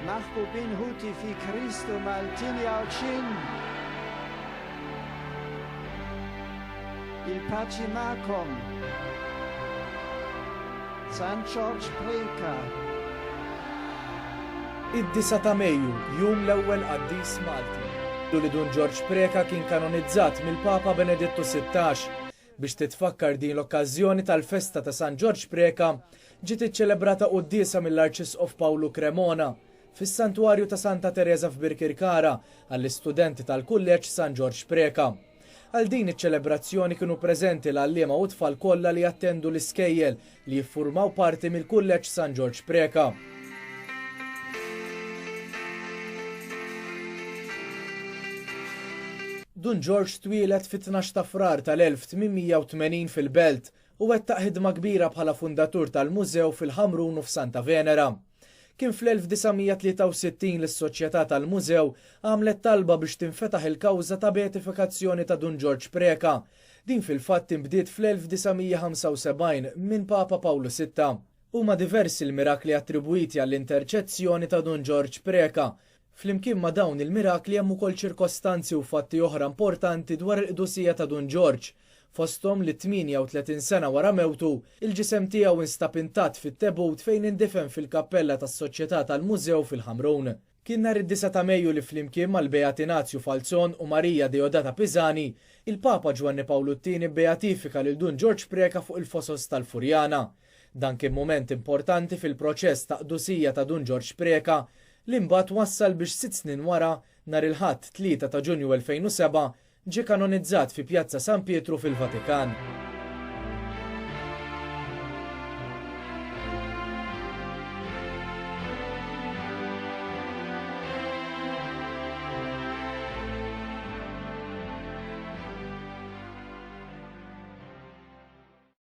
Maħbubin ħuti fi Kristu Maltin Għawdxin. Il-paċi magħkom. San Ġorġ Preca. Id-disgħa ta' Mejju, Jum l-Ewwel Qaddis Malti. Li Dun Ġorġ Preca kien kanonizzat mill-Papa Benedittu 16. Biex titfakkar din l-okkażjoni tal-festa ta' San Ġorġ Preca, ġiet iċċelebrata quddiesa mill-Arċisqof Pawlu Cremona, fis-Santwarju ta' Santa Tereża f'Birkirkara għall-istudenti tal-Kulleġġ San Ġorġ Preca. Għal din iċ-ċelebrazzjoni kienu preżenti l-għalliema u t-tfal kollha li jattendu l-iskejjel li jiffurmaw parti mill-Kulleġġ San Ġorġ Preca. Dun Ġorġ twieled fit-12 ta' Frar tal-1880 fil-Belt u wettaq ħidma kbira bħala fundatur tal-Mużew fil-Ħamrun u f'Santa Venera. Kien fl-1963 li s-Soċjetà tal-Mużew għamlet talba biex tinfetaħ il-kawża ta' beatifikazzjoni ta' Dun Ġorġ Preca. Din fil-fatt inbdiet fl-1975 minn Papa Pawlu Sitta. Huma diversi l-mirakli attribwiti għall-interċezzjoni ta' Dun Ġorġ Preca. Flimkien ma' dawn il-mirakli hemm ukoll ċirkostanzi u fatti oħra importanti dwar il-qdusija ta' Dun Ġorġ, fosthom li 38 sena wara mewtu, il-ġisem tiegħu instab intatt fit-tebut fejn indifen fil-kappella tas-Soċjetà tal-Mużew fil-Ħamrun. Kien nhar id-disgħa ta' Mejju li flimkien mal-Beati Nazju Falzon u Marija Deodata Pisani, il-Papa Ġwanni Pawlu t-Tieni bbeatifika lil Dun Ġorġ Preca fuq il-Fosos tal-Furjana. Dan kien mument importanti fil-proċess ta' qdusija ta' Dun Ġorġ Preca li mbagħad wassal biex sitt snin wara, nhar il-Ħadd 3 ta' Ġunju 2007, ġie kanonizzat fi Pjazza San Pietru fil-Vatikan.